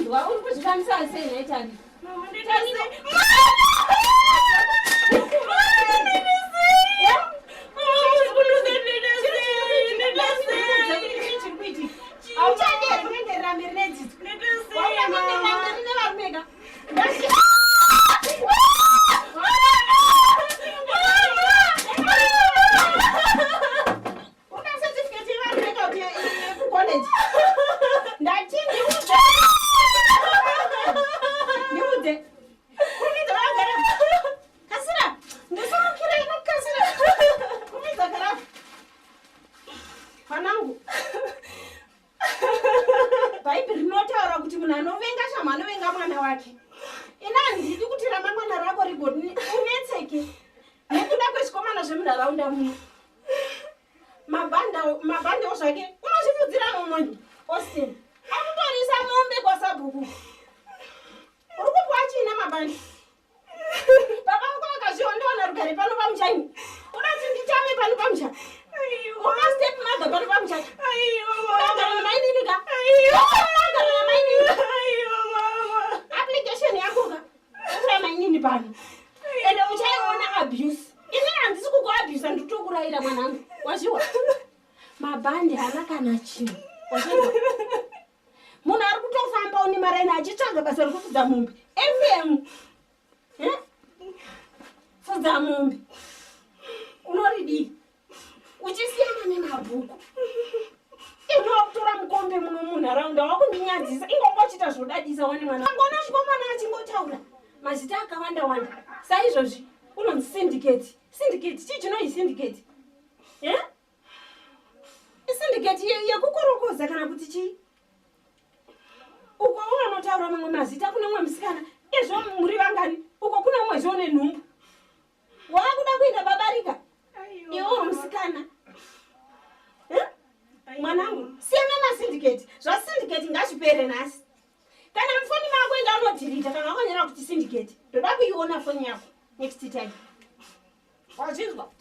kuzvinzwa uri kuzvifambisa sei nhai Tari? Ndati ndiudze. Ndiudze. Kurumidza vagara. Kasira. Ndisimukire ino kasira. Kurumidza gara. Mwanangu. Bhaibheri rinotaura kuti munhu anovenga shamhu anovenga mwana wake. Ini handidi kuti ramangwana rako rigoni unetseke nekuda kwezvikomana zvemunharaunda muno. Mabhandawo zvake unozvifudzira mumoni Austin akutorisa mombe kwasabhuku uri kupiwa chiina mabhandi baba vako vakazviwa ndowana rugare pano pamuchaini uda kuti ndichame pano pamusha una step mother pano pamusha unagara namainini ka unagara namainini application yako ka Ura mainini pano. Ende uchaiona abuse. Ini handisi kukuabusa nditokurayira mwanangu. Wazviwa? Mabhandi haana kana chinhu. Wazviwa? Munhu ari kutofamba une maraini achitsvaga basa rekufudza mombe. FM. Eh? Fudza mombe. Unoridii? Uchisiyana nemabhuku. Iwe wakutora mukombe muno munharaunda wakundinyadzisa ingonga uchiita zvodadisa wani mwana. Angona mukomana achingotaura mazita akawanda wanda saizvozvi unonzi syndicate. Syndicate chii chinoyi syndicate? Eh? Syndicate yekukorokoza kana kuti chii? Uko unonotaura mamwe mazita kune mumwe musikana izvo muri vangani uko kune umwe zvo une nhumbu. Wakuda kuenda babarika iwe uri musikana eh? mwanangu siyana nasyndicate zvasyndicate ngazvipere nhasi kana mufoni mako enda unodhirita kana wakanyora kuti syndicate ndoda kuiona foni yako next time wazvinzwa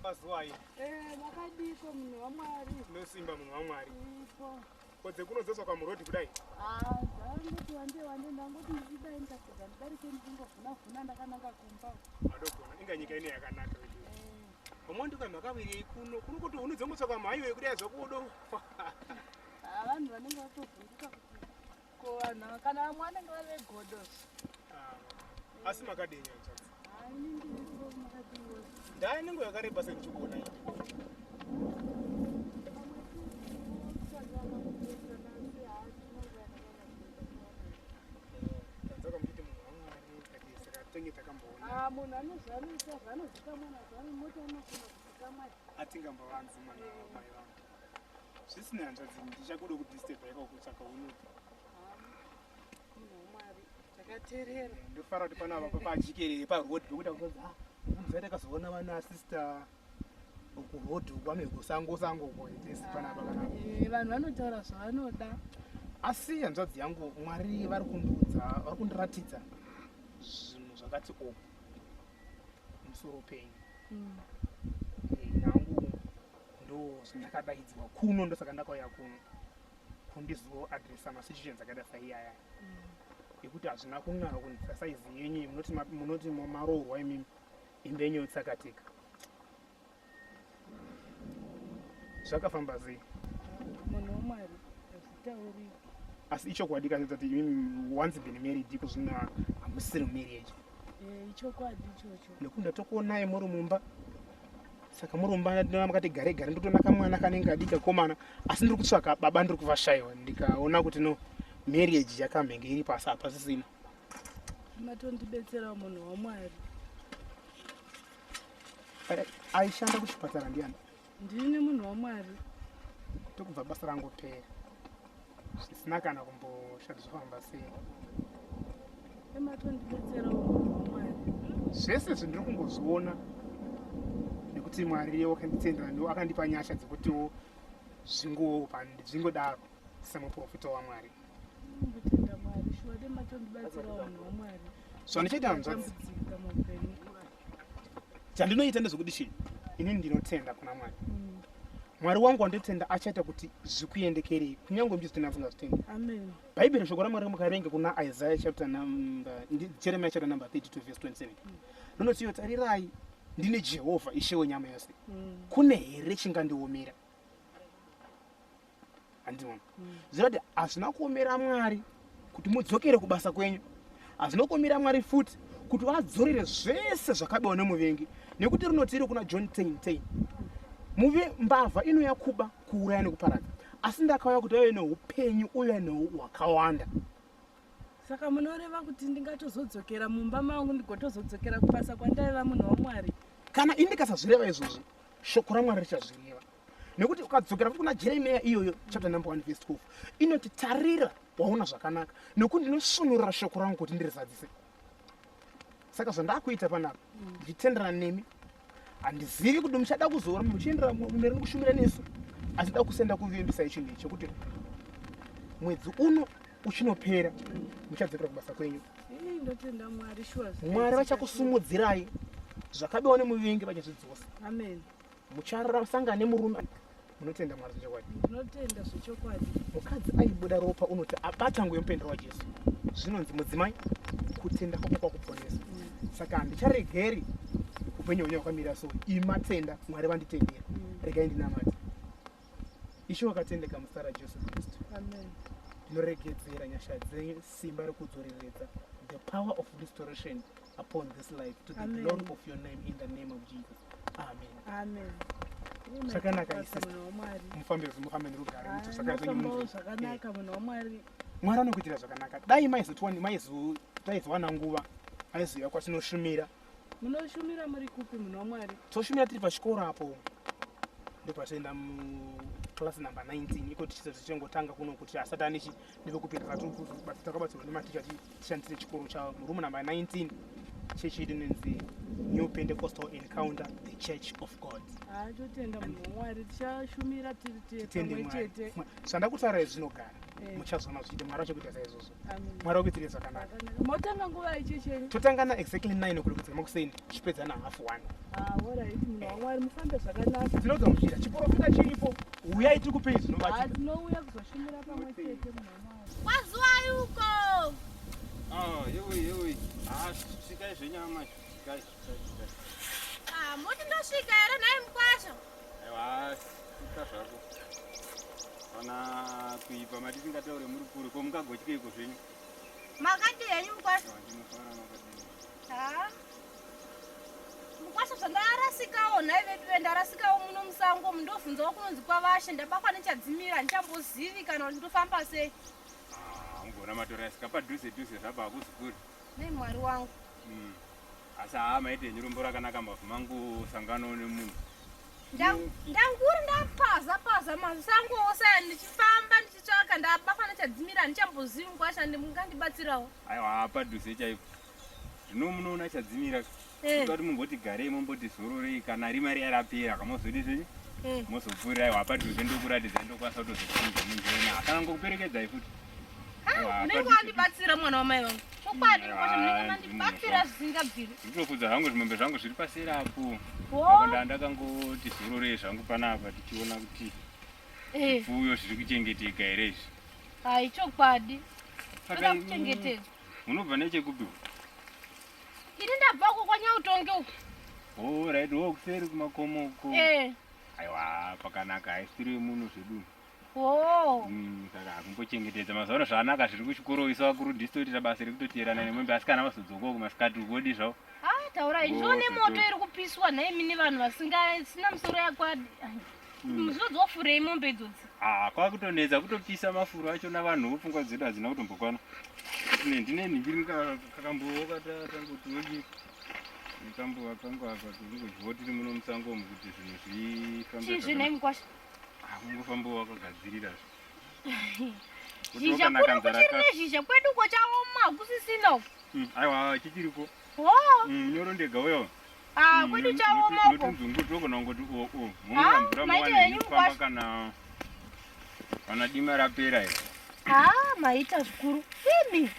Mazuwai. Eh, makadiko munhu waMwari. Tinosimba munhu waMwari. Ko dzekunodzoswa kwamurodhi kudai? Ah, dzangoti wande wande ndangoti ndichidai ndikapedza ndidarike ndingovhuna vhuna ndakananga kumba. Madogona inga nyika ine yakanaka vedu. Vamwe ndiko makawirei kuno kuno kuti huni dzongotsvaka mhaiwe kudai zvakudo. Ah, vanhu vanenge vatovhunduka kuti ko vanhu kana vamwe vanenge vari vegodo. Ah, asi makadini hanzvadzi? Ah, ini ndiripo makadiwo. Ndai nenguva yakareba sendichikuona ini. Ah, munhu anozvanoita zvanozikamwa nazvano mota inogona kuzikamwa atingambavanzi mwana wamai vangu zvisina hanzvadzi ndichakuda kudisturba ikakutsvaka unopi Takaterera. Ndofara kuti pana apa pajikerere paroad pekuti akuti ah mvura takazoona vana sister kuroad kwame kusango sango uko tese pana apa kana. Eh, vanhu vanotaura zvavanoda. Asi hanzvadzi yangu Mwari vari kundiudza vari kundiratidza zvinhu zvakati o musoro penyu. Mm. Eh, nangu ndo zvandakadaidzwa kuno ndosaka ndakauya kuno kundizoadresa masituations akaita saiyaya. Yekuti hazvina kunaka kunzisa saizi yenyu munoti munoti maroorwa imimi imba yenyu yotsakatika. Zvakafamba sei? Munhu waMwari hazvitauriki. Asi ichokwadi kana kuti imimi once been married iko zvino hamusiri marriage. Eh, ichokwadi ichocho. Nekuti ndatokuonai muri mumba saka muri mumba ndinoona makati gare gare ndotoona kamwana kanenge kadiki kakomana asi ndiri kutsvaka baba ndiri kuvashaiwa ndikaona kuti no marriage yakamhenge iri pasi hapasisina. Matondibetserawo munhu waMwari. Aishanda kuchipatara ndiani? Ndini munhu waMwari. Tokubva basa rangopera zvisina kana kumboshanda zvofamba sei. Matondibetserawo munhu waMwari. Zvese zvindiri kungozviona nekuti Mwari wakanditendera ndo akandipa nyasha dzekutiwo zvingodaro semuprofita waMwari. Ndinotenda Mwari shuwa dai matondibatsirawo munhu waMwari. Zvandichaita hanzvadzi. Ndatambudzika muupenyu. Chandinoita ndezvekuti chii? Ini ndinotenda kuna Mwari. Mwari wangu wandotenda achaita kuti zvikuendekerei kunyange muchizvitenda musingazvitendi. Amen. Bhaibheri shoko raMwari mukaverenga kuna Isaiah chapter number Jeremiah chapter number 32 verse 27. Rinoti iyo tarirai ndine Jehovha Ishe wenyama yose. Kune here chingandiomera? Handiona. Zvinoti hazvina kuomera Mwari kuti mudzokere kubasa kwenyu. Hazvina kuomera Mwari futi kuti vadzorere zvese zvakabiwa nemuvengi nekuti rinoti iri kuna John 10 10. Muve mbavha inouya kuba, kuuraya nekuparadza. Asi ndakauya kuti vave neupenyu uye nehwakawanda. Saka munoreva kuti ndingatozodzokera mumba mangu ndigotozodzokera kubasa kwandaiva munhu waMwari? Kana ini ndikasazvireva izvozvo, shoko raMwari richazvireva. Nekuti ukadzokera futi kuna Jeremiya iyoyo chapter number 1 verse 12 inoti tarira waona zvakanaka nekuti ndinosvinurira shoko rangu kuti ndirizadzise. Saka zvandakuita panapa ndichitenderana nemi handizivi kuti muchada kuzoora muchiendera mberi nekushumira nesu asi da kusenda kuvimbisa chinhu ichi chekuti mwedzi uno uchinopera muchadzokera kubasa kwenyu. Ndotenda Mwari shuwa. Mwari vachakusumudzirai zvakabiwa nemuvengi vachazvidzosa. Amen. Mucharasangana nemurume munotenda Mwari zvechokwadi. Ndinotenda zvechokwadi. Mukadzi aibuda ropa unoti abata nguo yemupendero waJesu. Zvinonzi mudzimai kutenda kwako kwakuponesa. Saka handicharegeri upenyu hwenyu hwakamira so. Imatenda Mwari vanditendera. Regai ndinamate. Ishe wakatendeka muzita raJesu Kristu. Amen. Ndinoregedzera nyasha dzenyu simba rekudzoreredza the power of restoration upon this life to the Amen. glory of your name in the name of Jesus. Amen. Amen. Zvakanaka Basa isi. munhu waMwari. Mufambe mufambe nerugare Ah, kuti zvakanaka mufambawo munhu. zvakanaka munhu waMwari. Mwari anokuitira zvakanaka. Dai maizotwani maizo taizowana nguva maizoya kwatinoshumira. Munoshumira muri kupi munhu waMwari? Toshumira tiri pachikoro apo. Ndopatoenda muclass number 19 iko tichiza tichingotanga kuno kuti asati ane chi ndepekupinda takabatsirwa nematicha tishandise chikoro chavo room number 19 chechi yedu inonzi New Pentecostal Encounter, the Church of God. Ah, totenda munhu waMwari tichashumira tiri Titende pamwe Mwari. chete. Zvandakutaura izvi zvinogara. Eh. Muchazoona zvichiita Mwari vachakuita saizvozvo. Amen. Mwari vakuitire zvakanaka. Zvakanaka. Motanga nguva ichechi yenyu? Totanga na exactly 9 o'clock dzemakuseni tichipedza na half 1. Ah, alright munhu waMwari mufambe zvakanaka. Tinogamuchira chiporofita chiripo. Uyai tikupei Ah, zvinobatika. tinouya kuzoshumira pamwe chete munhu waMwari. Kwazuwai uko. Ah, yewe yewe. Ah, svikai zvenyama, svikai, svikai, svikai. Ah, moti ndosvika here nhai mukwasha? Aiwa, svika zvako. Kana kuipa mati tingataure muri kure, ko mungagotyeiko zvenyu? Makadii henyu mukwasha? Aiwa, ndinofara makadii. Ha? Mukwasha zvandarasikawo nhai vedu ndarasikawo muno musango mundovhunzawo kunonzi kwavashe ndabakwa nechadzimira handichambozivi kana kuti ndofamba sei. Ah, ungona matorasika padhuze dhuze zvabva hakuzi kure. Nei Mwari wangu. Asi haa maite henyu rombo rakanaka mavhu mangu sangano nemunhu. Ndanguri ndapaza paza masango ose aya ndichifamba ndichitsvaka ndabakwa nechadzimira handichambozivi mukwasha mungandibatsirawo. Aiwa padhuze chaipo. Zvino munoona chadzimira. Eh. Kuti mumboti garei mumboti zororei kana rima riya rapera kamozodi zvenyu. Eh. Mozopfuurira aiwa padhuze ndokuratidza ndokwanisa kutozopinza munjira. Kana ngokuperekedzai futi. Aiwa, Unenge padhuze. wandibatsira mwana wamai vangu. Chokwadi mukwasha munenge Ah, mandibatsira zvisingabviri. Ndinofudza hangu zvimombe zvangu zviri paseri apo. Wo. Saka ndandakangoti zororei zvangu panapa tichiona kuti Eh. zvipfuyo zviri kuchengeteka here izvi. Hai chokwadi. Saka Toda kuchengetedzwa. Munobva nechekupi? Ini ndabva uko kwaNyautonge uko. Oh, right, oh, kuseri kumakomo uko. Eh. Aiwa, pakanaka haisiri muno zvedu. Oh. Saka hakumbochengetedza mazuva ano zvaanaka zviri kuchikoro isu vakuru ndisu toita basa rekutoteerana nemombe asi kana vazodzoka uko masikati ukodi zvavo. Ah, taurai Oh, ndione moto zvedu. iri kupiswa nhai mini vanhu vasina misoro yakwadi. Zvinodzofureyi mombe idzodzi. Ah, kwakutonetsa kutopisa mafuro achona vanhu pfungwa dzedu hadzina kutombokwana. Ndine nhingiri kakambowo katangoti odi nekambuwa kangu apa tiringodyiwa tiri muno musango umu kuti zvinhu zvifambe. Chii zvinhu mukwasha? Ah, kungofamba wakagadzirira. Zhizha kuno kuchiri nezhizha kwedu uko chaoma hakusisina uko. Aiwa chichiriko. Ho. Nyoro ndega uyo. Ah, kwedu chaoma uko. Notunzungu togona kungoti o o. Ah, Mumwe mvura maita muwane henyu kufamba mukwasha. kana dima rapera here. Ah, maita zvikuru. Imi.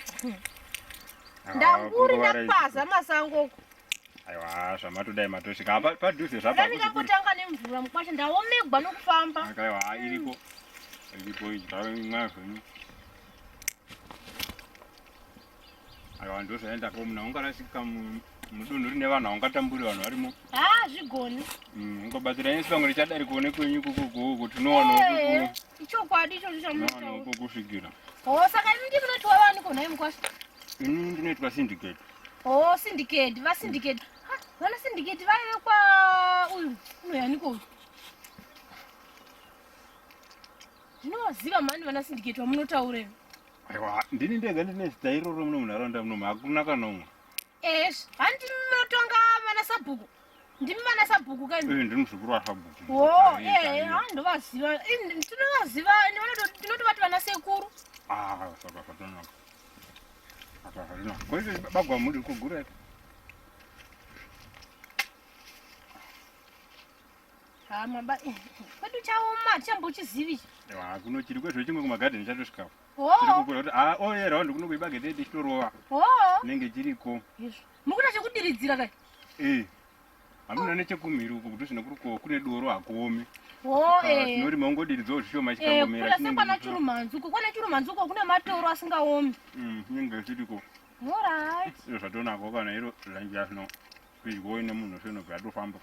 Ah, Ndanguri kungowara ndapaza masango uko. Aiwa, zvamatodai matosvika apa padhuze zvapo. Ndakambotanga nemvura mukwasha ndaomegwa nokufamba. Aiwa, iriko. Iriko idyai zvenyu. Aiwa, ndozvaendako munhu aungarasika mudunhu rine vanhu aungatamburi vanhu varimo. Ha, zvigoni. Ungobatsira isu pamwe richadarikawo nekwenyu kukuku tinowanawo Eh, Ichokwadi ichocho chamunotaura. tinowanawo kwokusvikira. Oh, saka imi ndimi munotiwa vani ko nhai mukwasha? Ini ndinoitwa syndicate. Oh, syndicate, va syndicate. Ha, vana syndicate vaive kwa uyu unoyaniko uyu? Ndinovaziva mhani vana syndicate vamunotaura imi. Aiwa, ndini ndega ndine zita iroro muno munharaunda muno hakuna kana umwe. Ezvi, hanti munotonga vana sabhuku. Ndimi vana sabhuku ka imi? Eh, ndini muzukuru wasabhuku. Oh, eh, ha ndovaziva. Tinovaziva, tinotovati vana sekuru. Ah, saka zvatonaka. Saka zvatonaka. Koizvo bagwa muri kugura ika. Ha, maba kwedu chaoma tichambochizivi ichi. Ewa, kuno chiri kwezvo chimwe kumagadheni chatosvika. Oh. Chiri kukura kuti ah, oh, yeah, round kuno kuibage tete chitorova. Oh. Chinenge chiriko. Izvo. Muri kuita chekudiridzira kai? Eh. Hamuna nechekumhiri uko kuti usina kuri kune doro hakuomi. Oh, eh. Tinorima ungodiridzawo zvishoma chikangomera. Eh, kune kwana chirumhanzu uko, kwana chirumhanzu uko kune matoro asingaomi. Chinenge chiriko. All right. Izvo zvatonako kana iro lanjia zvino. Pedyo nemunhu zvinobva yatofamba.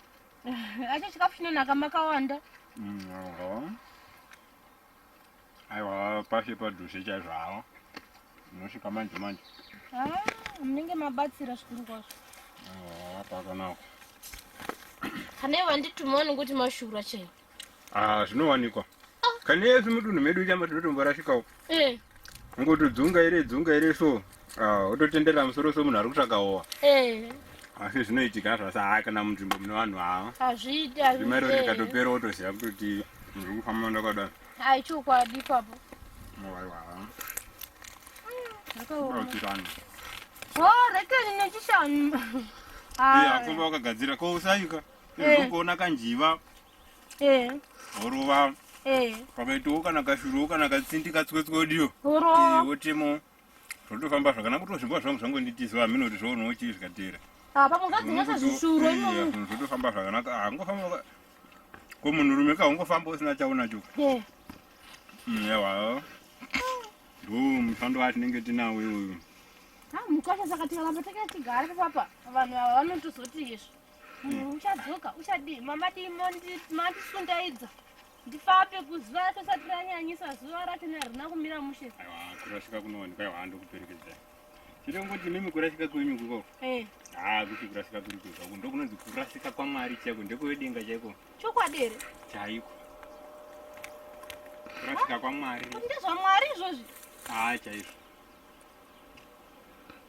Acho chikafu chinonaka makawanda. Aiwa pashe padhuze chaizvo hawa. Unosvika manje manje. Ah, munenge mabatsira zvikuru kwazvo. Aiwa pakanaka. Kana ivo vandituma vanongoti mashura chaiwo. Ah, zvinowanikwa. Kana yesu mudunhu medu chamba tinotomborasvikawo. Eh. Ungoti dzunga ire dzunga ire so. Ah, wototendera musoro so munhu ari kutsvaka howa. Eh. Asi zvinoitika zvasa haa kana munzvimbo mune vanhu haa. Hazviiti hazviiti. Rima iro rikatopera wotoziva kutoti ndiri kufamba ndakadai. Hai chokwadi ipapo. Aiwa. Zvakaoma. Unotirana. Oh, rekeni nechishanu. Iya, akomba wakagadzira ko usayuka. Eh. Kuona kanjiva. Eh. Horova. Eh. Pakaitawo kana kashuruwo kana katsindi katswetswodiyo. Horova. Eh, wotemo. Zvotofamba zvakanaka kuti zvimbwa zvangu zvangonditiza hameno kuti zvoonawo chii zvikateera. Ah, pamwe ngadzingasa zvishuro imomo. Zvinhu zvotofamba zvakanaka. Ah, ungofamba ko munhurume ka ungofamba usina chaunacho. Eh. Yawa. Ndo mushando watinenge tinawo iwoyo. Ah, mukasha saka tikaramba takachigara papa vanhu ava vanotozoti izvi. Munhu uchadzoka uchadii mamadii mandisundaidza ndifambe kuzuva racho sati ranyanyisa zuva racho harina kumira mushe. Aiwa, kurashika kunowanikwa aiwa ndokuperekedza. Chirongoti mimi kurashika kwenyu kuko. Eh. Ah, kuti kurasika kuri kwega uku ndokunonzi kurasika kwaMwari chaiko ndekwedenga chaiko. Chokwadi here? Chaiko. Kurasika kwaMwari. Kuti ndezvaMwari izvozvi? Ah, chaizvo.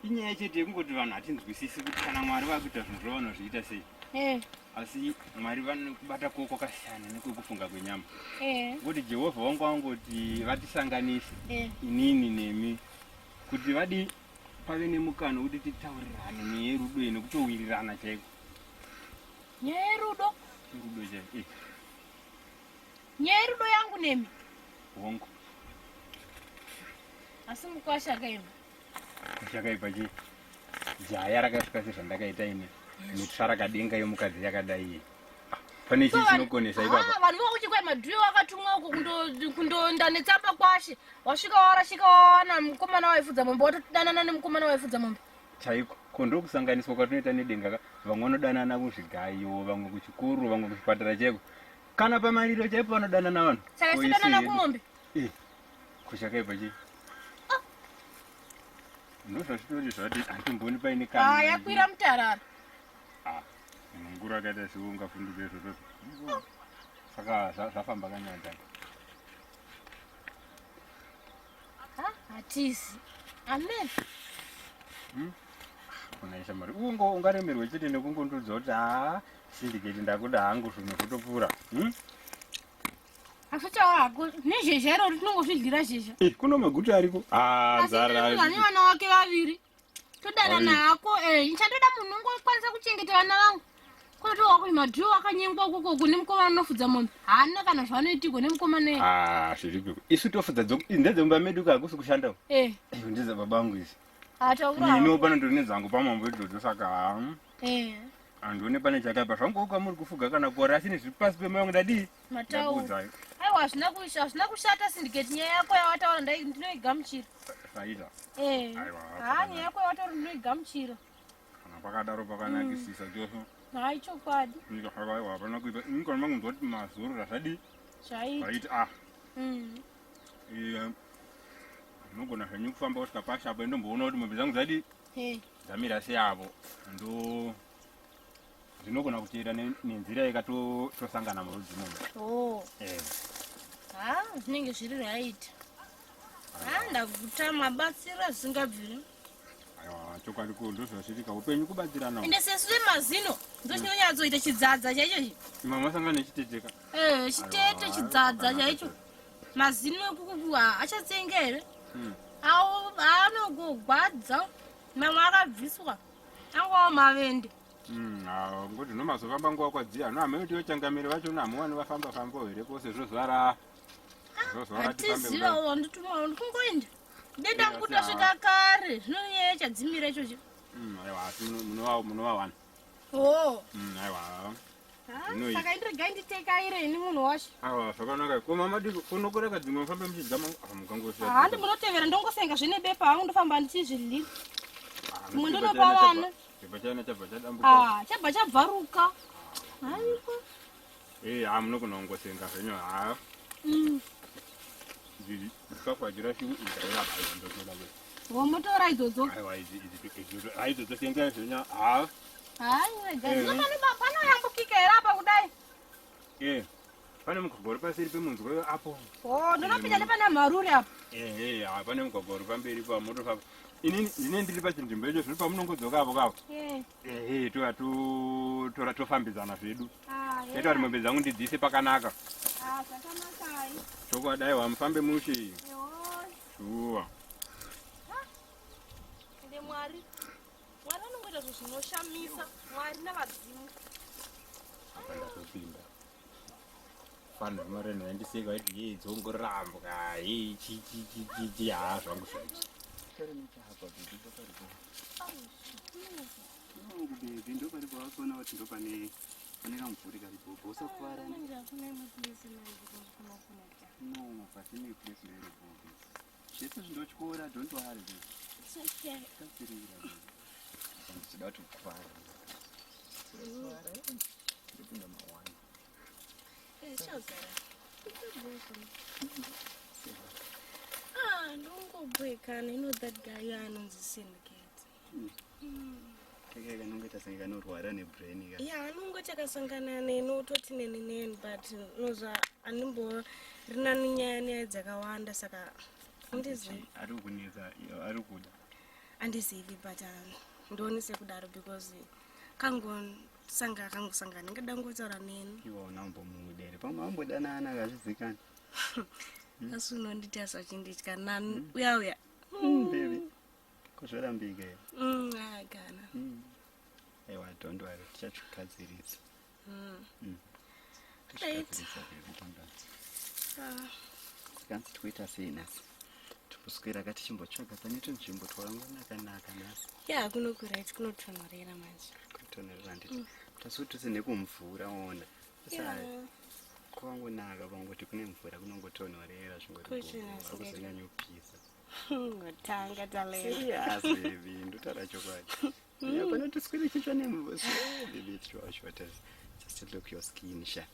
Inyaya chete yekungoti vanhu hatinzwisisi kuti kana Mwari vakuita zvinhu zvavo vanozviita sei. Eh. Asi Mwari vanokubata kwavo kwakasiyana nekwekufunga kwenyama. Eh. Ngokuti Jehovha wangu wangoti vatisanganise Eh. inini nemi kuti vadi pave nemukana wekuti titaurirane nyaya yerudo iyi nekutowirirana chaiko. Nyaya yerudo? Yerudo chaiko. Eh. Nyaya yerudo yangu nemi? Hongu. Asi mukwasha akaipa. Chakaipa chii? Jaya rakasvika sezvandakaita ini. Mitsvarakadenga yemukadzi yakadai iyi. Pane chii chinokonesa ipapa? Ah, vanhu vokuti kwai madhuyo wakatumwa uko kundonda netsamba kwashe. Wasvika warashika wawana mukomana waifudza mombe watodanana nemukomana waifudza mombe. Chaiko. Ko ndokusanganiswa kwatinoita nedenga ka. Vamwe vanodanana kuzvigayo, vamwe kuchikoro, vamwe kuchipatara chaiko. Kana pamariro chaipo vanodanana vanhu. Saka Ko isu isu todanana hedu? kumombe. Eh. Ko chakaipa chii? Ndozvazvitori zvati handimboni paine kana. Ah, yakwira mutarara. Ah, munguru akaita sewe ungafunduke izvozvo. Saka zvafamba kanyanya. Ha, hatizi. Amen. Unaisha mari. Ungo ungaremerwe chete nekungondudza kuti ah, syndicate ndakuda hangu zvinhu zvotopfuura. Asi chawako nezhezha iro tinongozvidlira zhezha. Eh, kuno maguta ariko. Ah, nzara. Asi ane vana wake vaviri. Todanana hako eh, nchandoda munhu ungokwanisa kuchengeta vana vangu. Kwete wako madhiyo akanyengwa ukoko kune mukomana anofudza mombe. Haana kana zvaanoitirwa nemukomana iye. Ah, zviripi. Isu tofudza ndedzemumba medu ka hakusi kushanda. Eh. Eh, ndedza baba vangu izi. Ah, taura. Ini pano ndiri nedzangu pamombe idzodzo saka. Eh. Handione pane chakaipa zvangu kwamuri kufuga kana kuora asi nezviri pasi pemoyo wangu ndadii? Mataura. Aiwa hazvina kuisha hazvina kushata syndicate nyaya yako yawataura ndai ndinoigamuchira. Zvaita. Eh. Aiwa. Ha nyaya yako yawataura ndinoigamuchira. Kana pakadaro pakanakisisa mm. chose. Hayi chokwadi. Nyika aiwa hapana kuipa. Ini kana mangu ndoti mazorora zvadii? Zvaita. Zvaita ah. Mm. Eh. Munogona zvenyu kufamba kusvika pashapo ndomboona kuti mombe dzangu dzadii? Hey. Dzamira seyavo. Ndo ndinogona kuteera nenzira yakatosangana murudzi imomo oh. eh. Ha zvinenge zviri right ha ndaguta mabatsira zvisingabviri aiwa chokwadi ko ndozvazvirika upenyu kubatsirana ende sesu vemazino ndochinonyatsoita chidzadza chaicho chi mama masangana nechiteteka eh, chitete chidzadza chaicho mazino ekukuku achatsenga here hmm. awo anogogwadza mamwe akabviswa angowa mavende hmm, ngokuti nomazofamba nguva kwadziya no hameno tiyo changamire vacho no hamuwani vafamba fambawo here kose zvozvara hatizivawo ndituma ndikungoenda denda kutosvika kare zvino nyaya chadzimira ichocho hmm, aiwa asi munovawana o hmm, aiwa saka indiregai nditekaire ini munhu wacho aiwa zvakanaka ko mama diko kunokoreka dzimwe mufambe muchidya ah, mukangosiya handi munotevera ndongosenga zvine bepa hangu ndofamba ndichizvidlira dzimwe ndonopa vana Chibva chana chabva chadambuka. Ah, chabva chabvaruka. Haiko. Eh, ha munogona kungosenga zvenyu ha. Izvi chikafu hachirashiwi izvi hairapa izvi ndotoda kwe. Womotora idzodzo. Aiwa idzi idzi idzi ha idzodzo sengai zvenyu ha. Hayi wega. Zvino pano panoyambukika here apa kudai? Eh. Pane mugwagwa uri paseri pemunzwa apo. Oh, ndinopinda nepana mharuri apo. Ehe, ha pane mugwagwa uri pamberi pa motofamba. Ini ndine ndiri pachinzvimbo icho zvino pamunongodzoka apo kapo. Eh. Ehe, toya totora tofambidzana zvedu. Ah, Toita kuti mombe dzangu ndidziise pakanaka. Ah, zvakanakai. Chokwadi aiwa mufambe mushe. Ewo. Shuwa. Ende Mwari. Mwari anongoita zvinhu zvinoshamisa. Mwari navadzimu. Apa ndatopinda. Vanhu vemareni vaindiseka vaiti yei dzongorambwa yei chi chi chi chi chi haa zvangu zvaiti. Baby, ndo paripo wakaona kuti ndo pane pane kamvuri karipo usakuvara no but ine place iripo zvese zvindotyora don't worry baby kasirira ndichida kuti ukuvara ndopinda mawani Ah, ndongobwekana you know that guy anonzi syndicate keke kanongoita senge kanorwara nebrain ka ya anongoti akasangana neni ototi neni neni but nozva andimborina nyaya nyaya dzakawanda saka andizivi ari kunetsa ari kuda andizivi but um, ndioni sekudaro because kangosanga kangosangana ndingada ngotaura neni iwe unambomuda here pamwe ambodanana akazvizikana hmm? asi unonditi asi achinditya nani hmm. uya uya hmm, baby kuzvorambika here agana aiwa don't worry tichazvigadzirisa Tichigadzirisa baby don't worry ah. Kanzi tikuita sei nhasi timboswera ka tichimbotsvaga pane tunzvimbo twakangonaka naka nhasi ya kunokurit kunotonhorera manje kutonhorera handiti mm. tasi kuti tose nekumvura ona kwangonaka pangoti kune mvura kunongotonhorera zvingorikuzonyanyopisa ngotanga taleserious baby ndotaura chokwadi mm. pano tiswere chitsva nemvura baby tichiwashota just look your skin sha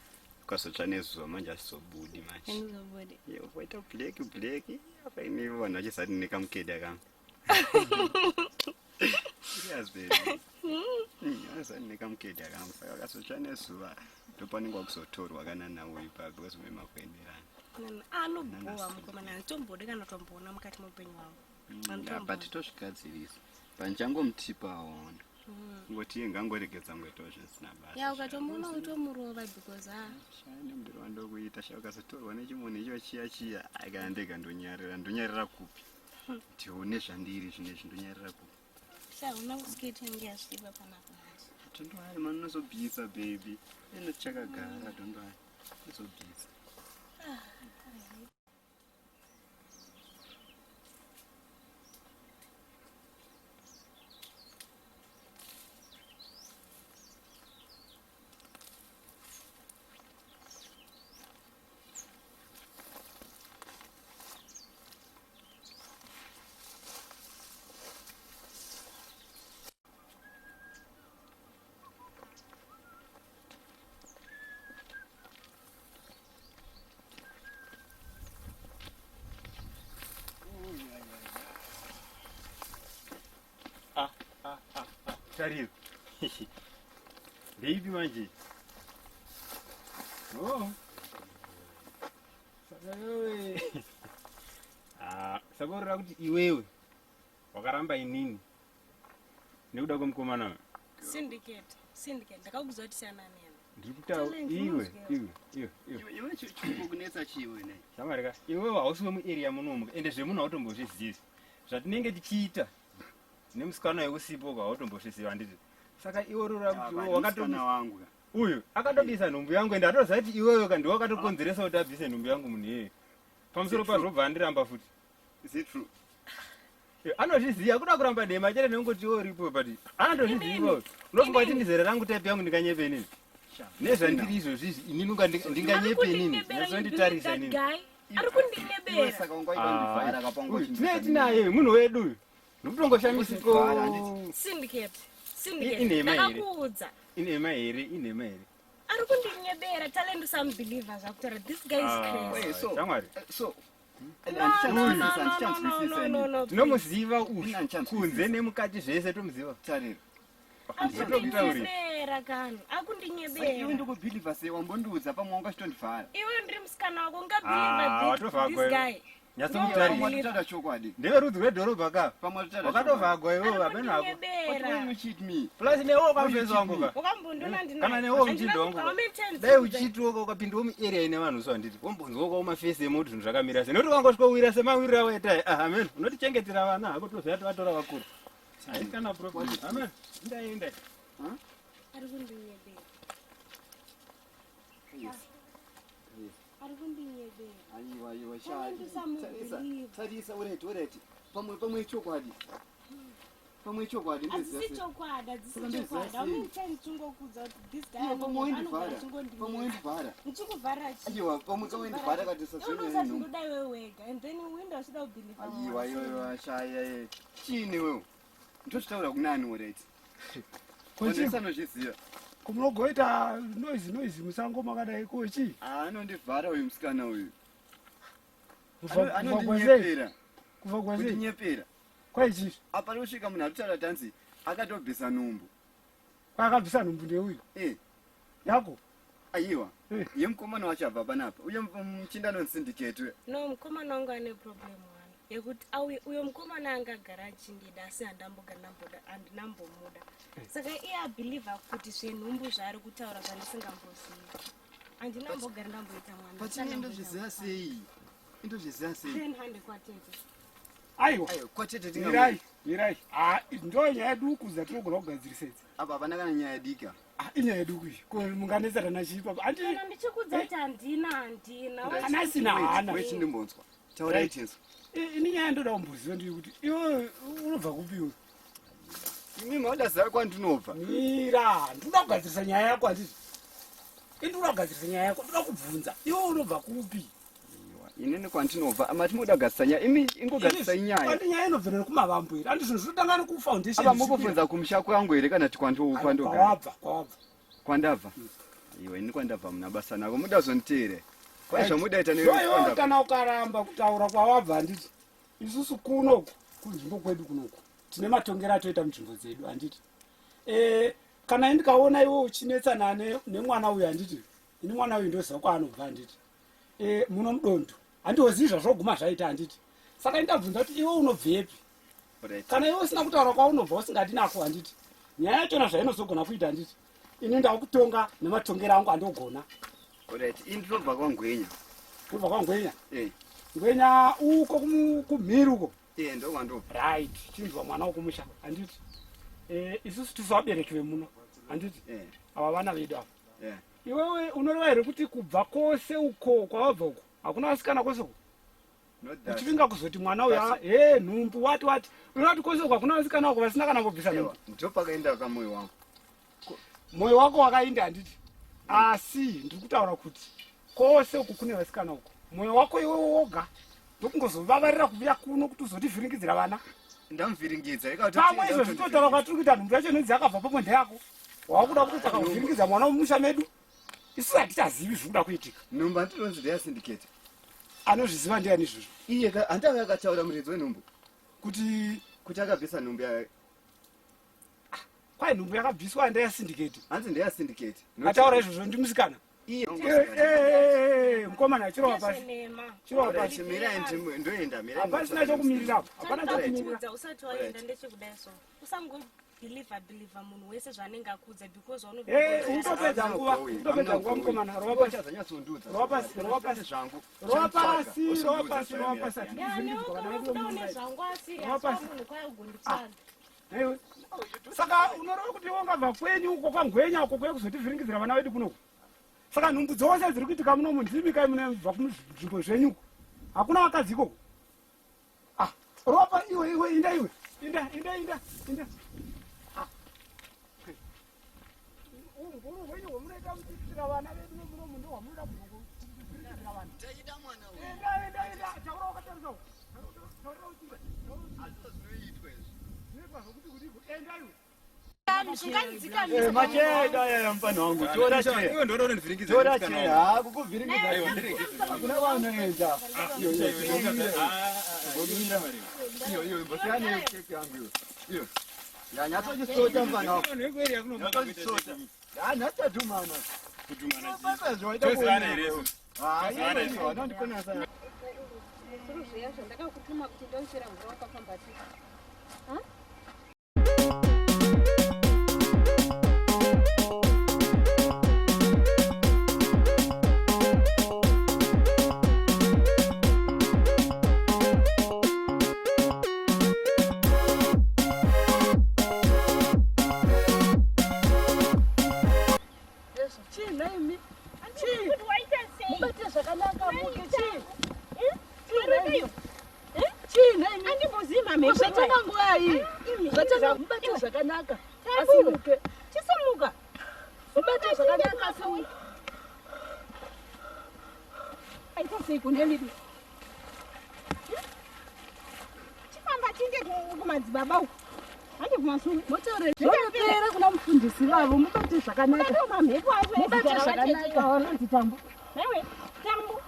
ukazotsva nezuva manje hazvizobudi manje waita black black apa ini vanhu vachizati nekamukeda kangu Serious baby. Vanozati nekamukeda kangu saka ukazotsva nezuva ndopanenge wakuzotorwa kana nawo ipa because mune makuenderana. Anobhowa mukomana handitombodi kana kutomboona mukati meupenyu hwangu. Mm, but tozvigadzirisa panichangomuti waona mm. ngoti iye ngangoregedza ngoitawo zvisina basa ya ukatomuona utomurova because a ah. shane mndiro wandokuita sha ukazotorwa nechimunhu icho chiya chiya kana ndega ndonyarira ndonyarira kupi tione zvandiri zvinezvi ndonyarira kupi sha una kusketi yange yasviba panapa manje don't worry man unozobvisa baby eno tichakagara don't worry unozobvisa ah. Tariro. Ndeipi manje? Oh. Saka iwewe. Ah, saka urira kuti iwewe wakaramba inini nekuda kwemukomana uyu. Syndicate, syndicate. Ndakakuudza kuti siyana neni. Ndiri kutaura Talent, iwe, unozviziva. iwe, iwe, iwe. Iwe chikukunetsa chiwe ne. Shamwari ka, iwewe hausi wemuarea munomu ende zvemunhu hautombozvizivi. Zvatinenge tichiita nemusikana wekusipo ka hautombozvizivi handiti. Saka iwe urira kuti iwe wakatobisa wangu ka. uyu akatobisa nhumbu yangu ende atoziva kuti iwewe ka ndiwe wakatokonzeresa kuti abvise nhumbu yangu munhu iyeye. Pamusoro Is it true? pazvo bva andiramba futi. Is it true? Eh, anozviziva kuda kuramba dema chete nekungoti iwe uripo but anotozviziva unofunga kuti ndizere rangu type yangu ndinganyepe inini nezvandiri izvozvizvi inini unga ndinganyepe inini nyatsoonditarisa inini Guy, ari Iwe kundinyebera. saka ungaita ndivhara kapangu. Uyu, tine tinaye munhu wedu uyu ndikutongoshamisiko Ungondivhara, handiti? Syndicate, syndicate. Inhema here? Ndakakuudza. inhema here inhema here Ari kundinyebera. Talent usamubelieve zvakutaura. This guy is Ah. crazy. Wait, so Shamwari. so No, no, no, no, no, no, no, no. tinomuziva uyu Ina ndichanzwisisa. kunze nemukati zvese tomuziva Tariro. Akundinyebera kani. Saka iwe Akundinyebera. ndikubhilivha sei wambondiudza pamwe wanga uchitondivhara. Iwe ndiri musikana wako Ah, ungabelieve watovhagwa this iwe. guy. nyatsomutarisa Pamwe watotaura chokwadi. ndeverudzi rwedhorobha ka Pamwe watotaura chokwadi. wakatovhagwa iwewe Ari hameno hako But why kundinyebera. you cheat me? plus newewo kamufesi wangu ka Wakambondiona ndinaye. kana newewo muchindo wangu How many times dai uchitiwo ukapindawo muarea ine vanhu so handiti wombonzwawo kwaumafesi emo kuti zvinhu zvakamira sei nokuti ukangosvika kuwira semawiriro awaita ah amen unotichengetera vana hako toziva tovatora vakuru haisi kana problem amen indai indai Ari kundinyebera. Yes. Ari kundinyebera. Aiwa, aiwa, sha. Talent usamubelieve. Tarisa, tarisa, ureti, ureti. Pamwe pamwe chokwadi. Pamwe chokwadi ndoziva Hadzisi sei. chokwadi, hadzisi Saka ndoziva chokwadi. How many sei. times chingokuudza kuti this guy Iwe pamwe anogara wendivhara. Pamwe achingondinyepa. wendivhara. Ndichikuvhara chii? Aiwa, pamwe kawendivhara kati Iwe sazvino usati ndoda iwe wega and then uenda uchida kubelieve Aiwa, aiwa, shaya. eh. Chiini wewe? Ndozvitaura kunani ureti? Kochi, Anozviziva. kumunogoita noise noise musango makadai kochi Ah, anondivhara uyu musikana uyu. kubva kwasei Anondinyepera. kubva kwasei Kundinyepera. kwaichii Apa nosvika munhu arikutaura tanzi akatobvisa nhumbu. kwaakabvisa nhumbu ndeuyu Eh, yako aiwa. Eh. Ye mukomana wacho abva panapa. Uye muchinda anonzi uya. No, mukomana wangu ane problem one yekuti auye uyo mukomana angagara achindida asi handamboga ndamboda handinambomuda saka iye abhilivha kuti zvenhumbu zvaari kutaura zvandisingambozivi handinambogara ndamboita mwana But indozviziva sei? Indozviziva sei? then hande kwatete aiwa Aiwa, kwatete mirai mirai Ah, ndo nyaya duku dzatinogona kugadzirisa idzi Apa hapana kana nyaya dika. Ah, inyaya duku iyi ko munganetsana chii papa andi kana ndichikudza kuti handina handina Kana asina hana. Wait, ndimbonzwa. Taurai tinzwa. Ini nyaya ndoda kumboziva ndiri kuti iwe unobva kupi iwe Imi mauda ziva kwandinobva. mira ndinoda kugadzirisa nyaya yako handiti indinoda kugadzirisa nyaya yako ndoda kubvunza iwe unobva kupi Aiwa, Inini kwandinobva, mati moda kugadzisa nyaya. Imi ingogadzisai nyaya. andi nyaya inobvira nekumavambo here andi zvinhu zvinotanga nekufoundation Apa mukubvunza kumusha kwangu here kana kuti kwandogara? kwawabva kwawabva Kwandabva. Aiwa, ini kwandabva muna basa nako. Muda zoniteere. Kwai zvamudaita iwewe nekwandabva. kana ukaramba kutaura kwawabva handiti isusu kunoku kunzvimbo kwedu kunoku tine matongero atoita munzvimbo dzedu handiti e, kana ndikaona iwe uchinetsana nemwana uyu handiti ini mwana uyu ndoziva kwaanobva handiti e, muno mudondo handihozivi zvazvoguma zvaita handiti saka ndabvunza kuti iwe unobvepi Right. kana iwe usina kutaura kwaunobva usingadi nako handiti nyaya yachona zvainozogona kuita handiti ini ndakutonga nematongero angu andogona Right, ini ndinobva kwaNgwenya. kubva kwangwenya Eh, ngwenya uko kumhiri uko eh ndokwandobva. right chinzwa mwana wokumusha handiti e, isusu tisu vabereki vemuno handiti Eh, ava vana vedu ava eh. iwewe unoreva here kuti kubva kwose uko kwawabva uko hakuna vasikana kwose uko Not that. uchivinga kuzoti mwana uyu he nhumbu wati wati unoreva kuti kwose uko hakuna vasikana uko vasina kana kubvisa nhumbu Aiwa, ndopakaenda kamoyo wangu. mwoyo wako wakainda handiti asi ndiri kutaura kuti kwose uku kune vasikana uko mwoyo wako iwewe woga ndokungozovavarira kuvuya kuno kuti uzotivhiringidzira vana Ndamuvhiringidza. pamwe izvo zvitotaura kwatiri kuita nhumbu yacho inonzi yakabva pamwe ndeyako wakuda kutotsvaka kuvhiringidza mwana wemumusha medu isusu hatichazivi zviri kuda kuitika Nhumbu handinonzi ndeya syndicate. anozviziva ndiani izvozvo Iye ka handanga akataura muridzi wenhumbu kuti kuti akabvisa nhumbu yayo. Kwai nhumbu yakabviswa ndeya syndicate. Hanzi ndeya syndicate. Ataura izvozvo ndimusikana. Iye. Mukomana chirova pasi. Chirova pasi. Mirai ndoenda mirai. Hapasina chokumirira apo. Hapana chokumirira. Usati waenda ndechekudai so. Usango believer believer munhu wese zvaanenge akuudza because uno Eh, utopedza nguva, utopedza nguva mukomana, rova pasi. Rova pasi, rova pasi zvangu. Rova pasi, rova pasi, rova pasi. Rova pasi. Munhu kwayo gunditsvaga. Ewe. Saka unoreva kuti wangabva kwenyu uko kwangwenya uko kuya kuzotivhiringidzira vana vedu kunoku. Saka nhumbu dzose dziri kuitika muno munzimi kai munobva kunzvimbo zvenyu uko. Hakuna vakadzi ikoko. Ah, ropa iwe iwe inda iwe. Inda inda inda inda. Ah. Unguru hwenyu hwamunoita muchiitira vana vedu muno ndo hwamunoda kuvhiringidzira vana. Taida mwana uyu. Inda inda inda taura wakatarisa uko. Taura uchinda. Zvinoitwa izvi. Zvinoitwa zvokuti kudiko. Enda iwe. Macheda yaya mfana wangu tora che. Iwe ndoda unondivhiringidza. Tora che, ha kukuvhiringidza. Hakuna kwaunoenda. Iyo iyo. Ngomira. Iyo iyo mbosiyane keke yangu iyo. Iyo. Ya nyatsochisota mfana wangu. Nyatsochisota. Ya nyatsodhumana. Kudhumana. Baba zvawaita Tozivana here isu? Ah, iyo iyo anondikona sana. Zuro zviya zvandakakutuma kuti ndochera mvura wakafamba sei? Ha? Zvatanga nguva iyi. Zvatanga mubate zvakanaka. Asimuke. Chisimuka. Mubate zvakanaka asimuke. Aita sei kune midu? Chifamba tiende kumadzibaba uko. Hande kumasuru. Motore zvinopera kuna mufundisi vavo mubate zvakanaka. Mubate mamhepo acho. Mubate zvakanaka. Vanonzi Tambu. Naiwe Tambu.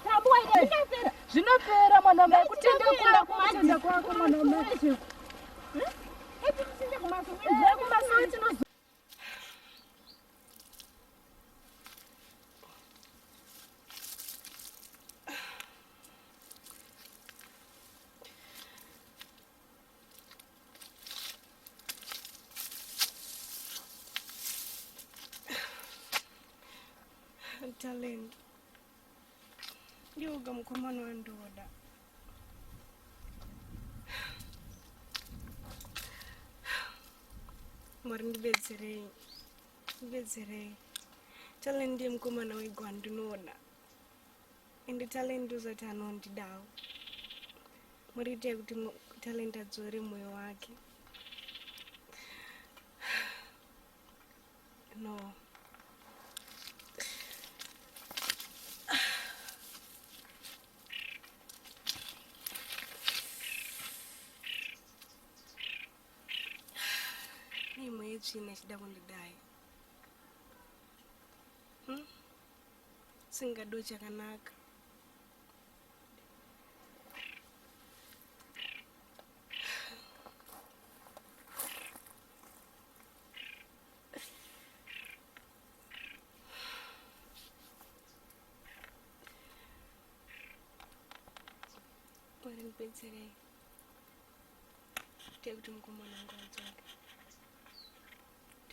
Tambu waida zvinopera. Zvinopera mwana mai kutenda kwako kutenda kwako mwana mai. Eti tisinde kumasuru. Kumasuru tinozo Talent. Ndiwoga mukomana wandoda. Mwari ndibetserei. Ndibetserei. Talent ndiye mukomana wega wandinoda. Ende Talent ndozati anondidawo. Mwari itai kuti Talent adzore moyo wake. No. Imwe yetsvina ichida kundidai. Singado chakanaka. Mwari ndibetserei. Itai kuti mukomana wangu adzoke.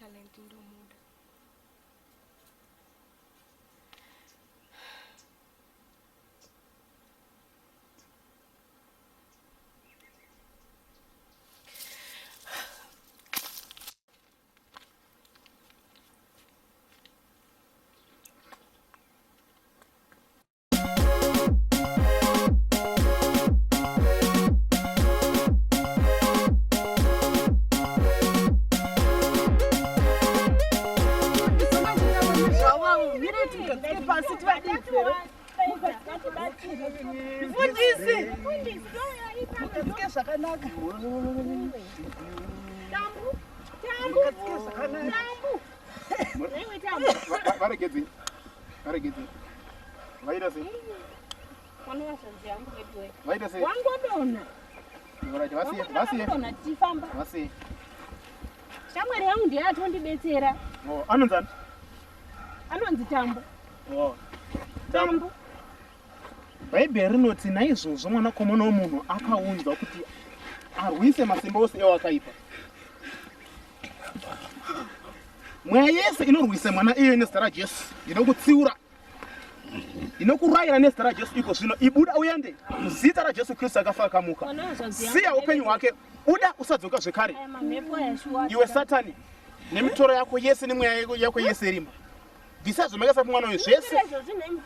Talent ndomuda. Mufundisi. Mukadzike zvakanaka. Tambu. Tambu. Mukadzike zvakanaka. Tambu. Naiwe Tambu. Varegedzi. Varegedzi. Vaita sei? Mwana wazvanzi yangu veduwe. Vaita sei? Wangodonha. Alright, vasiye, vasiye. Wangodonha tichifamba. Vasiye. Shamwari yangu ndiye atondibetsera. Oh, anonzi ani? Anonzi Tambu. Oh. Tambu. Bhaibheri rinoti naizvozvo mwanakomana womunhu akaunzwa kuti arwise masimba ose ewakaipa. Mweya yese inorwisa mwana iyoyo nezita raJesu ndinokutsiura. Ndinokurayira nezita raJesu iko zvino ibuda uende muzita raJesu Kristu akafa akamuka. Siya upenyu hwake buda usadzoka zvekare. Iwe Satani nemitoro yako yese nemweya yako yese irimo. Bvisa zvamakaisa pamwana uyu zvese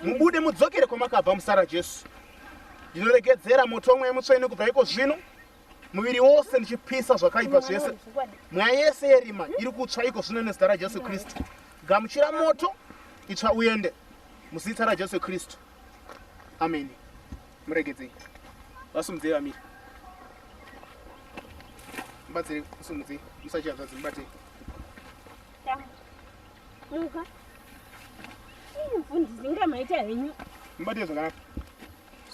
mubude mudzokere kwamakabva muzita raJesu. Ndinoregedzera moto womweya mutsvene kubva iko zvino muviri wose ndichipisa zvakaipa zvese. Mweya yese yerima iri kutsva iko zvino nezita raJesu Kristu. Gamuchira moto itsva uende muzita raJesu Kristu. Ameni. Muregedzei. Vasumudzei vamire. Mubatsirei, musumudzei. Musachihanzvadzi mubatei. Muka. Mufundisi inga maita henyu. Mubatei zvakanaka.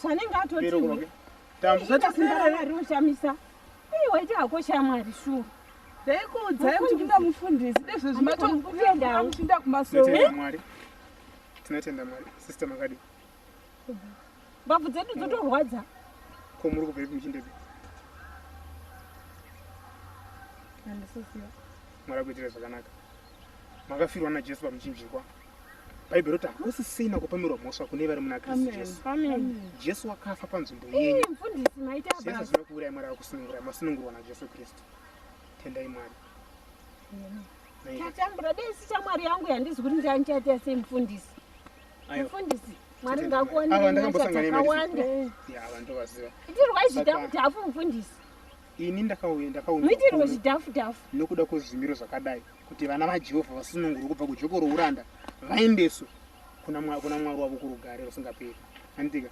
Zvanenge atoti. Tambo. Rinoshamisa. Ii waita hako shamwari shuwa. Ndaikuudzai kuti kuda mufundisi ndezvezvi matokuenda muchinda kumasowe. Tinotenda Mwari. Tinotenda Mwari. Sister makadii? Mbabvu dzedu dzotorwadza. Ko muri kubvepi muchindepi? Handisiziva. Mwari akuitire zvakanaka. Makafirwa naJesu pamuchinjikwa. Bhaibheri roti hakusisina kupomerwa mhosva kune vari muna Kristu Jesu. Amen. Jesu wakafa panzvimbo yenyu. Mfundisi maita Zvese basa. zvinokuuraya Mwari akusunungurai, masunungurwa naJesu Kristu. Tendai Mwari. Tatambura dei sishamwari yangu yandizi kuti ndichaita sei mufundisi. Aiwa. Mufundisi, Mwari Totenda Mwari. ngakuonere Ava nyasha ndakambosangana nemari. dzakawanda. Ya, vantu vaziva. Itirwai Saka- zvidhafu dhafu mufundisi. Ini ndakauya ndakaunzwa Muitirwe kuno zvidhafu dhafu. nokuda kwezvimiro zvakadai kuti vana vaJehovha vasunungurwe kubva kujoko rouranda vaendeswe kuna Mwa- kuna Mwari wavo kurugare rusingaperi. Handitika?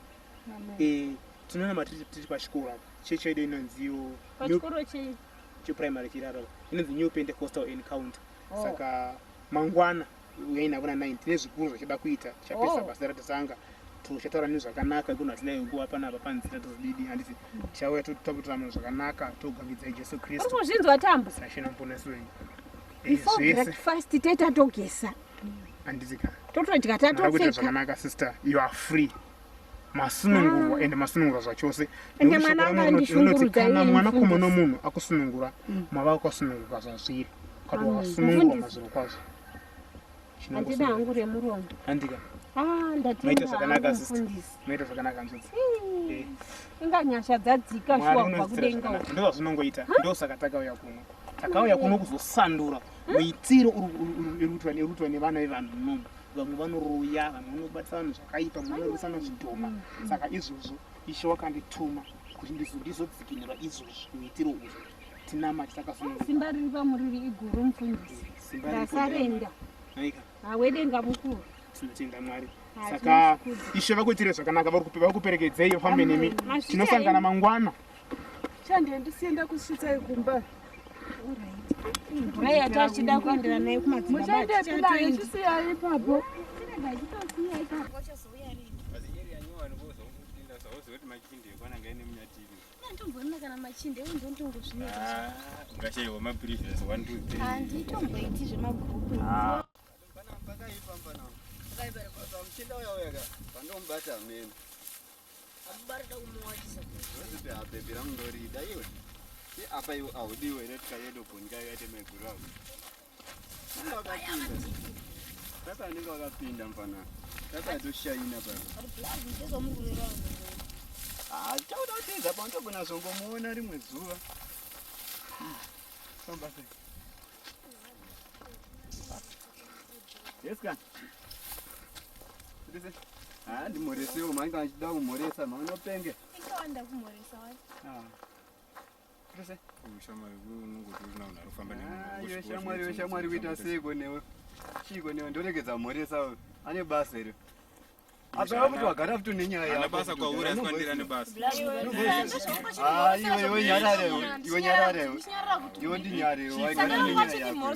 Eh, tinonama tiri tiri pachikoro apa. Chechi yedu inonzi iyo New Pachikoro chei? cheprimary chiri apa inonzi New Pentecostal Encounter. Oh. Saka mangwana uyai navo na 9 tine zvikuru zvachida kuita tichapedza Oh. basa ratatanga tochataura nezvakanaka ikuno hatina nguva panapa panzira tozodidi handiti tichauya totaura munhu zvakanaka togambidzai Jesu Uri Kristu kuzvinzwa Tambo? sashe namuponesi wenyu Eh, Before zvese breakfast teta togesa. handiti ka Totodya makakuita tatopfeka. zvakanaka sister you are free masunungurwa ende masunungurwa zvachose Ende Nekuti mwana shoko anga raMwari rinoti andishungurudza kana iye mwanakomana mufundisi. womunhu akusunungura mava wakasununguka zvazviri ukati wakasunungurwa Mufundisi. mazviro kwazvo Handina hangu remuromo. handika Ah, maita ndatenda zvakanaka hangu sister mufundisi. maita zvakanaka nzvudzi Ii, Inga nyasha dzadzika Mwari shuwa kubva unotiitira kudenga zvakanaka uko. ndo zvazvinongoita ndosaka takauya kuno takauya kuno kuzosandura muitiro uri kuitwa nevana vevanhu munomu vamwe vanoroya vamwe vanobatisa vanhu zvakaipa vamwe vanorwisana zvidhoma saka izvozvo ishe wakandituma kuti ndizodzikinura izvozvo muitiro uyu tinamati takasununguka Simba riri pamuriri iguru mufundisi. Simba riripo Ndasarenda. Aika, Hawedenga mukuru. tinotenda Mwari Ah, saka tinozvikudza. ishe vakuitire zvakanaka vakuperekedzei vafambe nemi Masvika tinosangana henyu. mangwana Chande ndisienda kusvitsai kumba. Mvura yatachida kuendera nayo kumadzibaba Muchaendepi naye chisiyai ipapo. Anditomboona kana machinde iwe ndondongozvineta. Ungashaiwa maprevious 1 2 3. Handitomboiti zvemagurupu. Pakaipa mfana. Pakaipa muchinda uya uya ka. Pandomubata amene. Ndozvipi abhebhi rangu ndorida iwe. I apa iwe audiwe here tikayedo bhoni kakaite maiguru ako. Unenge wakapinda. Papa anenge wakapinda mfana. Papa atoshaina papa. Ah, chauda kutiza paunotogona zongomuona rimwe zuva. Famba sei. Yes kana. Ndise. Ah, ndimhoresewo manje kana achida kumhoresa maunopenge. Ikawanda kumhoresa wani. Ah. Ndise. Ushamwari unongoti urina munhu arikufamba Ah, iwe shamwari, iwe shamwari kuita seiko newe? Chiiko newe ndoregedza mhoresa uyu. Ane basa here? Apa kuti wagara futi nenyaya Hana yako. basa kwauri asi kwandiri ane basa. Ah, iwe iwe nyarare iwe nyarare iwe ndinyare waigara nenyaya yako.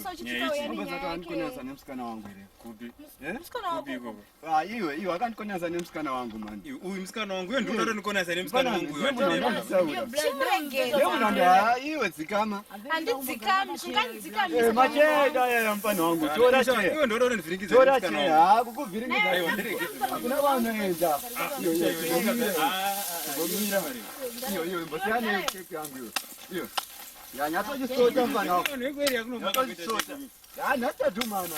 Unozati wandikonesa nemusikana wangu here? Kupi? Eh? Kupi ikoko? Ah, iwe iwe akandikonesa nemusikana wangu mani. Uyu musikana wangu, iwe ndiwe unotonikonesa nemusikana wangu uyu. Ndisaura. Iwe dzikama. Handidzikami, ungandidzikamisa. Eh, macheda yaya mufana wangu. Tora cheya. Iwe ndiwe unotondivhiringidza Tora nemusikana cheya. wangu. Ah, kukuvhiringidza. Aiwa, ndiregedze. Hakuna kwaunoenda. Iyo, iyo, Mbomira. Iyo, iyo, mbosiyana nekeke yangu iyo. Iyo. Ya, nyatsochisota mufana wangu. Vanhu vekueri yakunomaka kuita Nyatsochisota. Ya, nhasi tadhumana.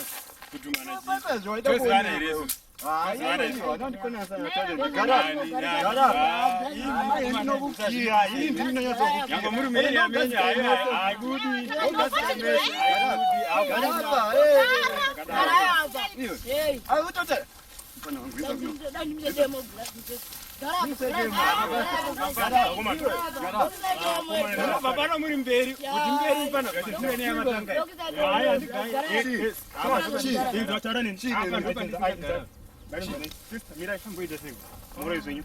kudhumana chii? Pepezvo waida Tozivana kuona. here isu? Ah, Tozivana iwe, isu? iwe, wanondikonesa natale. Gara. Nani, nani? Gara. Ah, Ini ndinokukiya, ini ndinonyatsokukiya. Nyangwe muri mueri amenye, hayi, haibudi. Gara apa, eh. Iwe. Ah, utota. Mfana wangu, iza kuno. Baba muri mberi, kuti mberi pano gadzidzire neyamatanga. Hayi, handigayi. Taura neni. Apa ndopandisingagara. Sister, mirai famboita sei? Murai zvenyu.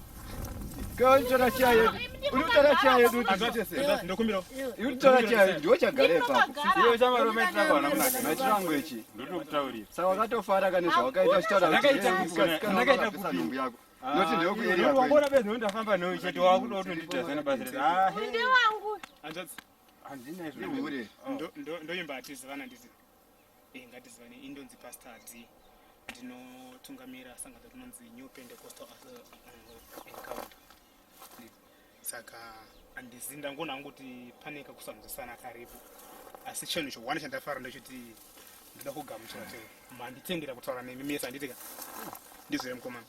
Unotora chiya yedu. Unotora chiya yedu kuti zviite sei? Ndokumbirawo. Unotora chiya yedu ndiwe chagara ipapo. Iwe chamarume tirakuwana kunaka. Maitiro angu echi. Ndotokutaurira. Saka wakatofara kane zvawakaita uchitaura kuti Ndakaita eh, kupi? musikana Ndakaita wakabvisa kupi? nhumbu yako. Noti ndeyekueri yako. Wangona bedzi ndafamba newe chete wakuda kutondita zana basa rese. Ah, he. Ndewangu. Hanzvadzi, Handina izvo. Ihure. Ndoimba hatizivana ndizi. Eh, ngatizivane. Indonzi Pastor D. Ndinotungamira sangano rinonzi New Pentecostal Encounter. Saka handizi ndangona hangu kuti pane kakusanzwisana karipo. Asi chinhu chokwani chandafara ndechoti ndoda kugamuchira kuti manditendera kutaura nemi mese handitika. Ndizvo here mukomana?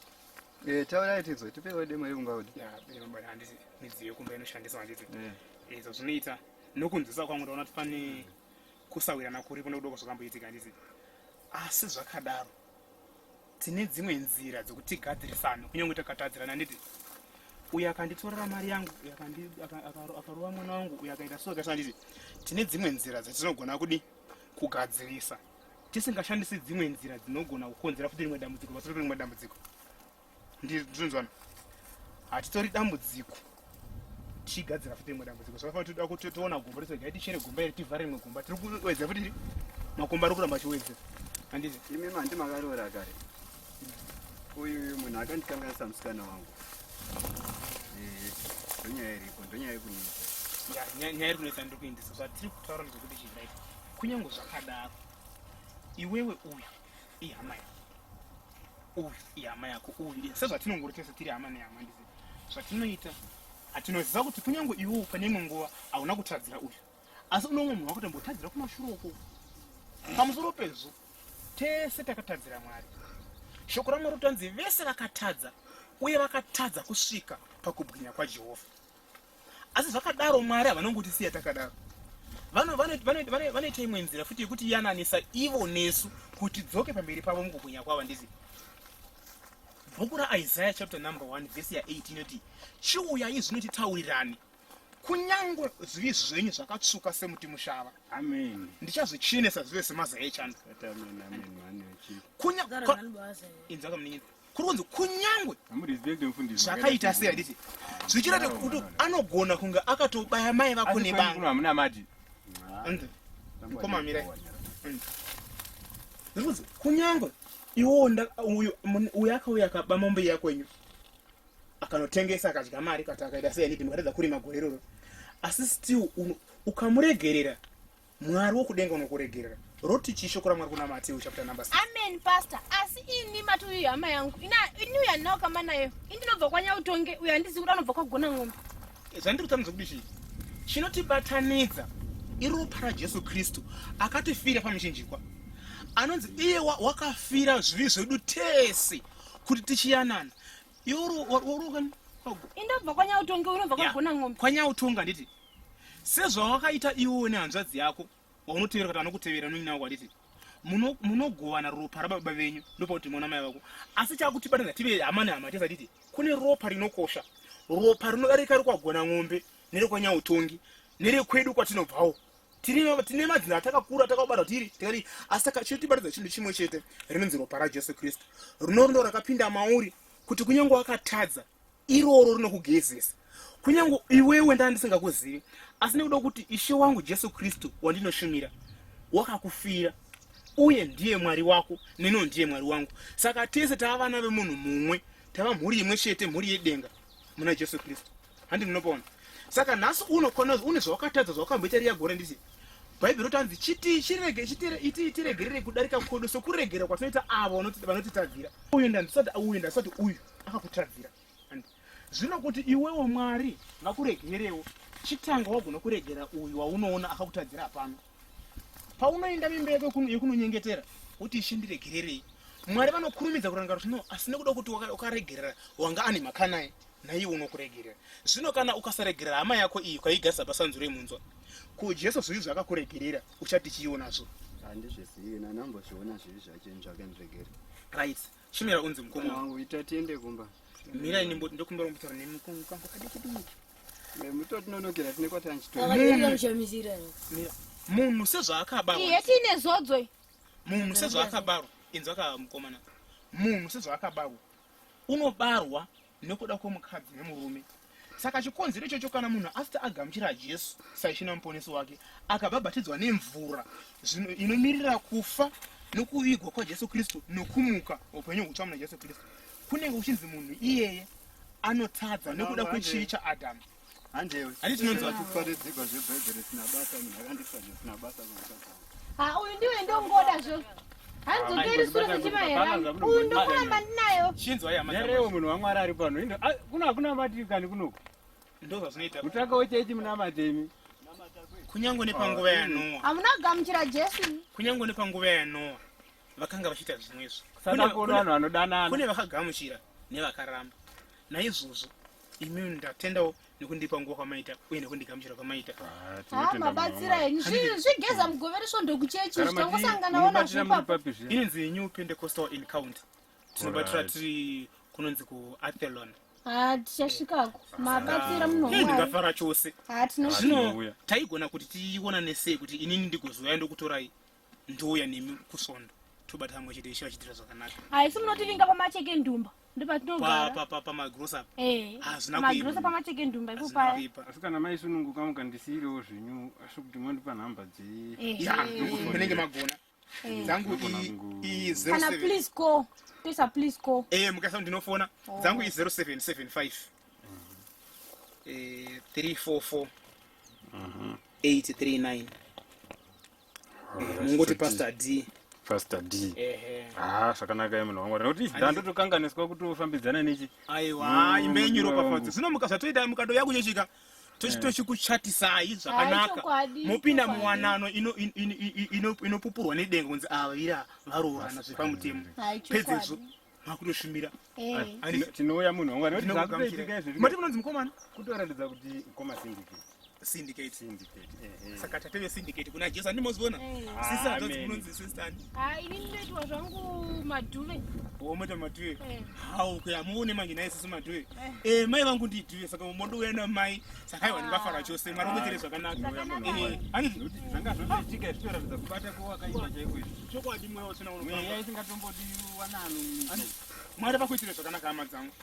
Eh, taurai tidzo, tipewo demo yekumba kuti. Ya, eh, handiti midziyo yekumba inoshandiswa handiti. Eh. Izvo zvinoita nokunzwisa kwangu ndaona kuti pane kusawirana kuripo nekuda kwazvakamboitika handiti. Asi zvakadaro tine dzimwe nzira dzekuti tigadzirisane kunyange takatadzirana handiti. Uyu akanditorera mari yangu, uyu akarova mwana wangu, uyu akaita so akaita handiti. Tine dzimwe nzira dzatinogona kudi kugadzirisa tisingashandisi dzimwe nzira dzinogona kukonzera futi rimwe dambudziko pasoro perimwe dambudziko. Ndinzwana. Hatitori dambudziko tichigadzira futi rimwe dambudziko. Zvakafanira toda kuti toona gomba rese gai tichere gomba iri tivhare rimwe gomba. Tiri kuwedzera futi iri makomba ari kuramba achiwedzera. Handiti? Imi mandi makaroora kare. Uyu munhu akandikanganisa musikana wangu. Eh, ndonyaya iripo, ndonyaya yekunetsa. Ya, nyaya iri kunetsa ndiri kuindisa. Zvatiri kutaura ndezvekuti chii right. Kunyange zvakadaro iwewe uyu ihama yako. Uyu ihama yako, uyu sezvatinongori tese tiri hama nehama ndizi. Zvatinoita hatinoziva kuti kunyange iwewe pane imwe nguva hauna kutadzira uyu. Asi une umwe munhu wakutombotadzira kumashure uko. Pamusoro pezvo tese takatadzira Mwari. Shoko raMwari rotanzi vese vakatadza uye vakatadza kusvika pakubwinya kwaJehovha. Asi zvakadaro Mwari havanongotisiya takadaro. Vanoita imwe nzira futi yekuti yananisa ivo nesu kuti tidzoke pamberi pavo mukubwinya kwavo handiti. Bhuku raIsaiah chapter number 1 verse ya 8 inoti chiuyai zvino titaurirane kunyangwe zvivi zvenyu zvakatsvuka semuti mushava. Amen. Ndichazvichenesa zvive semazai echando. Ati amen, amen, mani wechi. Inzwa kamunin'ina. Kuri kunzi kunyangwe Hamurespect mufundisi. zvakaita sei handiti zvichirati kuti anogona kunge akatobaya mai vako Asi kwenyu nebanga. kuno hamuna mati. Mukoma mirai. Zviri kunzi kunyangwe iwowo uyu akauya akaba mombe iya kwenyu akanotengesa akadya mari kati akaita sei handiti mukatadza kurima gore iroro asi still ukamuregerera Mwari wokudenga unokuregerera. Roti chii shoko raMwari kuna Mateo chapter number 6? Amen pastor. Asi ini mati uyu hama yangu. Ina ini uyu handina kukamba naye. Ini ndinobva kwaNyautonge uyu handizivi kuti anobva kwagona ng'ombe. Zvandiri kutaura ndezvekuti chii? Chinotibatanidza iropa raJesu Kristu akatifira pamuchinjikwa. Anonzi iye wakafira zvivi zvedu tese kuti tichiyanana. Iwe uri Indobva kwaNyautonge unobva kwagona ng'ombe. KwaNyautonge handiti? Sezvawakaita iwewe nehanzvadzi yako waunotevera kuti anokutevera munin'ina wako handiti? Munogovana ropa rababa venyu ndopakuti mwana mai vako. Asi chakutibatanidza tive hama nehama tese handiti? Kune ropa rinokosha. Ropa rinodarika rekwagona ng'ombe nerekwanyautongi nerekwedu kwatinobvawo. Tine madzinza atakakura takabarwa tiri tikati asi chinotibatanidza chinhu chimwe chete rinonzi ropa raJesu Kristu. Rinoro ndo rakapinda mauri kuti kunyange wakatadza iroro rinokugezesa kunyange iwewe ndaa ndisingakuzivi asi nekuda kuti ishe wangu jesu kristu wandinoshumira wakakufira uye ndiye mwari wako neniwo ndiye mwari wangu saka tese tava vana vemunhu mumwe tava mhuri imwe chete mhuri yedenga muna jesu kristu handi munopona saka nhasi uno kona une zvawakatadza zvawakamboita riya gore nditi bhaibheri roti hanzi chiti chirege chitire iti tiregerere kudarika kwedu sokuregera kwatinoita avo vanotitadzira uyu ndandisati uyu ndasati uyu akakutadzira zvino kuti iwewo mwari vakuregerewo chitanga wagona kuregera uyu waunoona akakutadzira hapana paunoenda mimba yako yekunonyengetera uti ishe ndiregererei mwari vanokurumidza kuranga zvino asi nekuda kuti ukaregerera wanga ane mhaka naiwe unokuregerera zvino kana ukasaregerera hama yako iyi ukaigarisa pasanzuro yemunzwa ko jesu zvivi zvaakakuregerera uchati chiiwo nazvo handizvizivi nanambozviona zvivi zvacho zvakandiregera right chimira unzi mukoma wangu ita tiende kumba mira ini ndokumbira kumbotaura nemi kangu kadiki diki mutotinonokera tine kwatanchitomunhu munhu sezvaakabarwa iye tine zodzo munhu sezvaakabarwa inzwa ka mukomana munhu sezvaakabarwa unobarwa nekuda kwemukadzi nemurume saka chikonzero ichocho kana munhu asati agamuchira jesu saishe namuponesi wake akabhabhatidzwa nemvura zvino inomirira kufa nokuvigwa kwajesu kristu nokumuka upenyu hutsva muna jesu kristu kunenge kuchinzi munhu iyeye anotadza nekuda kwechivi chaadhamu handewe Handiti tinonzwa? kuparidzigwa zvebhaibheri risina basa munhu akandipa zvisina basa ha uyu ndiwe ndongoda zvo handidzokeri sure sechimaherani uyu ndokuramba ndinayo chinzwai hama Nerewo munhu waMwari ari pano. Indo ah, kuno hakuna matiri kani kunoku. ndozvazvinoita Mutakawo chechi munamate imi. kunyange nepanguva yanoa hamuna kugamuchira jesu kunyange nepanguva yanoa vakanga vachiita zvimwezvo Saka kuno vanhu vanodanana. kune vakagamuchira nevakaramba naizvozvo imi ndatendawo nekundipa nguva kwamaita uye nekundigamuchira kwamaita ha mabatsira henyu zvigeza mugovere svondo kuchechi zvitangosanganawo nazvo ipapo inonzi new pentecostal encounter tinobatira Alright. tiri kunonzi kuathelon ha tichasvikako mabatsira munhu Ii, wamwari ndingafara chose ha tino zvino Tinouya. taigona kuti tionane sei kuti inini ndigozouya ndokutorai ndouya nemi kusvondo tobata pamwe chete ishe vachiitira zvakanaka haisi munotivinga pamacheke ndumba ndopatinogara pamagrosa Eh, Hazvina magrosa kuipa. pamacheke ndumba ipo hazvina paya kuipa Asi kana maisununguka mukandisiyirewo zvenyu asi kuti mondipa nhamba dze Eh. ya munenge magona dzangu i kana 07 please call toisa please call eh mukaisa ndinofona dzangu i 0775 eh 344 839 mungoti pastor d Pastor D. ehe Ah, zvakanaka imi munhu waMwari. Nekuti ndandotokanganiswa kutofambidzana nechi. aiwa imbenyu Mm. ropafadzo zvino mukazvatoita mukatouya kuchechika tochitochikuchatisai zvakanaka chokwadi, mopinda chokwadi. muwanano inopupurwa nedenga kunzi ava ira varoorana zvepamutemo Hai, chokwadi. pedzezvo makutoshumira Eh. Tinouya munhu waMwari. Nekuti Ndinokugamuchira. zvakutoitika izvi mati munonzi mukomana kutoratidza kuti mukoma syndicate. syndicate Syndicate. Ehe. saka tateve syndicate kuna jesu handimozviona Eh. sisi hanzvadzi Amen. munonzi sistani ha ini ndinoitwa zvangu madhuve womoita madhuve Eh. hau kuya muone manje naye sisi madhuve eh mai vangu ndidhuve saka mondouya namai saka aiwa ndingafara chose mwari kuitire zvakanaka Eh, handiti Nekuti zvanga zvotoitika izvi kutoratidza kubata kwewakaipa chaiko izvi. chokwadi mweya usina Mweya unofamba isingatombodi wanano. mwari vakuitire zvakanaka hama dzangu